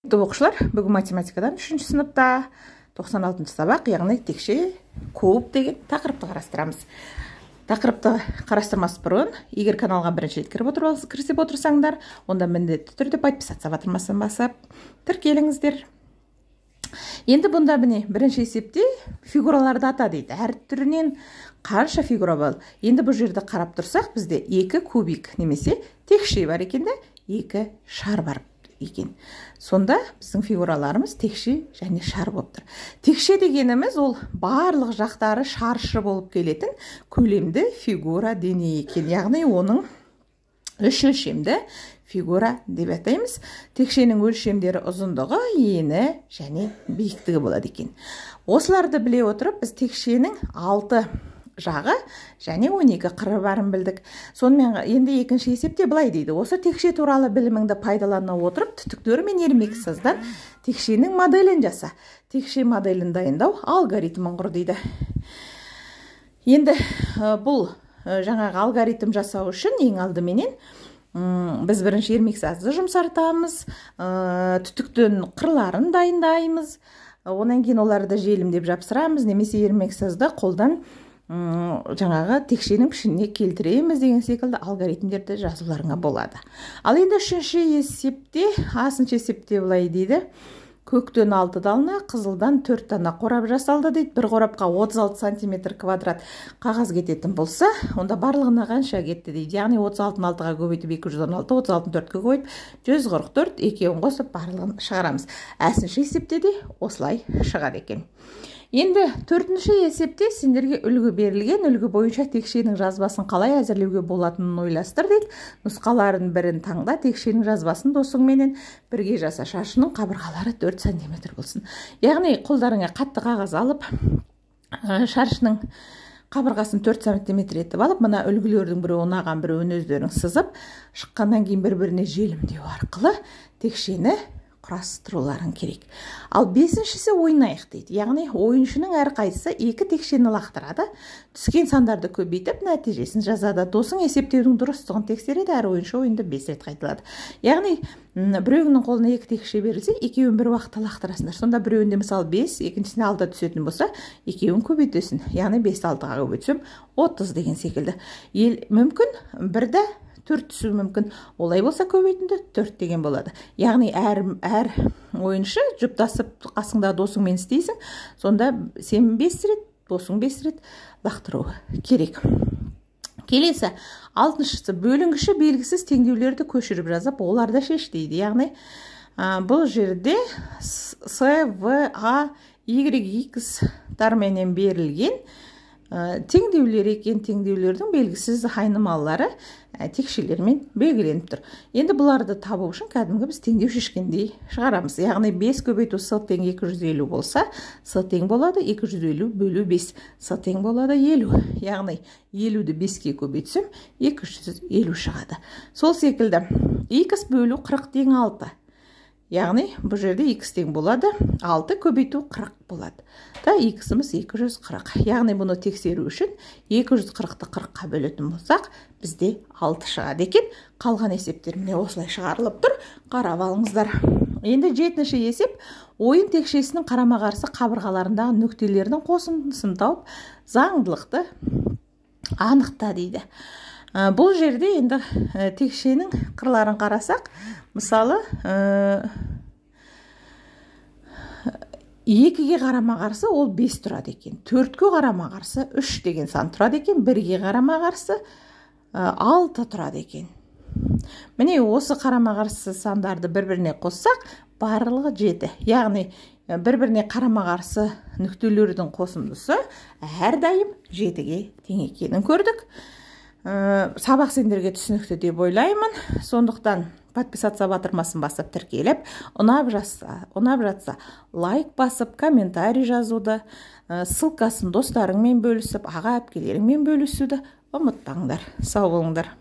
Оқушылар, бүгін математикадан 3-ші сыныпта 96-шы сабақ, яғни текше куб деген тақырыпты қарастырамыз. Тақырыпты қарастырмас бұрын, егер каналға бірінші рет кірісіп отырсаңдар, онда міндетті түрде подписаться батырмасын басып тіркеліңіздер. Енді бұнда міне бірінші есепте фигураларды ата дейді. Әр түрінен қанша фигура бар? Енді бұл жерде қарап тұрсақ, бізде 2 кубик немесе текше бар екен де, 2 шар бар екен. Сонда біздің фигураларымыз текше және шар болып тұр. Текше дегеніміз ол барлық жақтары шаршы болып келетін көлемді фигура дене екен. Яғни оның үш өлшемді фигура деп атаймыз. Текшенің өлшемдері ұзындығы, ені және биіктігі болады екен. Осыларды біле отырып, біз текшенің 6 жағы және 12 қыры барын білдік. Сонымен енді екінші есепте былай дейді. Осы текше туралы біліміңді пайдалана отырып, түтіктер мен ермексаздан текшенің моделін жаса. Текше моделін дайындау алгоритмін құр дейді. Енді бұл жаңағы алгоритм жасау үшін ең алдыменен біз бірінші ермексазды жұмсартамыз, түтіктің қырларын дайындаймыз, одан кейін оларды желімдеп жапсырамыз, немесе ермексазды қолдан жаңағы текшенің пішініне келтіреміз деген секілді алгоритмдерді жазуларыңа болады. Ал енді үшінші есепте, асыншы есепте былай дейді. Көктен 6 дана, қызылдан 4 дана қорап жасалды дейді. Бір қорапқа 36 сантиметр квадрат қағаз кететін болса, онда барлығына қанша кетті дейді. Яғни 36-ны 6-ға көбейтіп 216, 36-ны 4-ке көбейтіп 144, екеуін қосып барлығын шығарамыз. Әсінші есепте де осылай шығады екен. Енді төртінші есепте сендерге үлгі берілген, үлгі бойынша текшенің жазбасын қалай әзірлеуге болатынын ойластыр дейді. Нұсқаларын бірін таңда, текшенің жазбасын досыңменен бірге жаса. Шаршының қабырғалары 4 сантиметр болсын. Яғни қолдарыңа қатты қағаз алып, шаршының қабырғасын 4 сантиметр етіп алып, мына үлгілердің біреуі ұнаған, біреуін өздерің сызып, шыққаннан кейін бір-біріне желімдеу арқылы текшені құрастыруларың керек. Ал бесіншісі ойнайық дейді. Яғни ойыншының әрқайсысы 2 текшені лақтырады, түскен сандарды көбейтіп нәтижесін жазады. Досың есептеудің дұрыстығын тексереді, әр ойыншы ойынды 5 рет қайталады. Яғни біреуінің қолына 2 текше берілсе, екеуін бір уақытта лақтырасыңдар. Сонда біреуінде мысалы 5, екіншісіне 6 түсетін болса, екеуін көбейтесің. Яғни 5 6-ға көбейтсем 30 деген секілді. Мүмкін бірді 4 түсуі мүмкін. Олай болса көбейтінді 4 деген болады. Яғни әр ойыншы жұптасып қасыңда досыңмен істейсің, сонда сен 5 рет, досың 5 рет лақтыру керек. Келесі, алтыншысы, бөлінгіші белгісіз теңдеулерді көшіріп жазып, оларды шеш дейді. Яғни бұл жерде С, В, А, Y, X тарменен берілген теңдеулер екен, теңдеулердің белгісіз айнымалылары текшелермен белгіленіп тұр. Енді бұларды табу үшін кәдімгі біз теңдеу шешкендей шығарамыз. Яғни 5 көбейту С тең 250 болса, С тең болады 250 бөлу 5, С тең болады 50. Яғни 50-ді 5-ке көбейтсем 250 шығады. Сол секілді X бөлу 40 тең 6. Яғни бұл жерде X тең болады 6 көбейту 40 болады. Та X-іміз 240. Яғни бұны тексеру үшін 240-ты 40-қа бөлетін болсақ, бізде 6 шығады екен. Қалған есептер міне осылай шығарылып тұр. Қарап алыңыздар. Енді жетінші есеп, ойын текшесінің қарама-қарсы қабырғаларындағы нүктелердің қосындысын тауып, заңдылықты анықта дейді. Бұл жерде енді текшенің қырларын қарасақ, мысалы, 2-ге қарама-қарсы ол 5 тұрады екен, 4-ке қарама-қарсы 3 деген сан тұрады екен, 1-ге қарама-қарсы 6 тұрады екен. Міне осы қарама-қарсы сандарды бір-біріне қоссақ, барлығы 7. Яғни бір-біріне қарама-қарсы нүктелердің қосындысы әрдайым 7-ге тең екенін көрдік. Сабақ сендерге түсінікті деп ойлаймын. Сондықтан подписаться батырмасын басып тіркеліп, ұнап жатса лайк басып, комментарий жазуды, ссылкасын достарыңмен бөлісіп, аға әпкелеріңмен бөлісуді ұмытпаңдар. Сау болыңдар.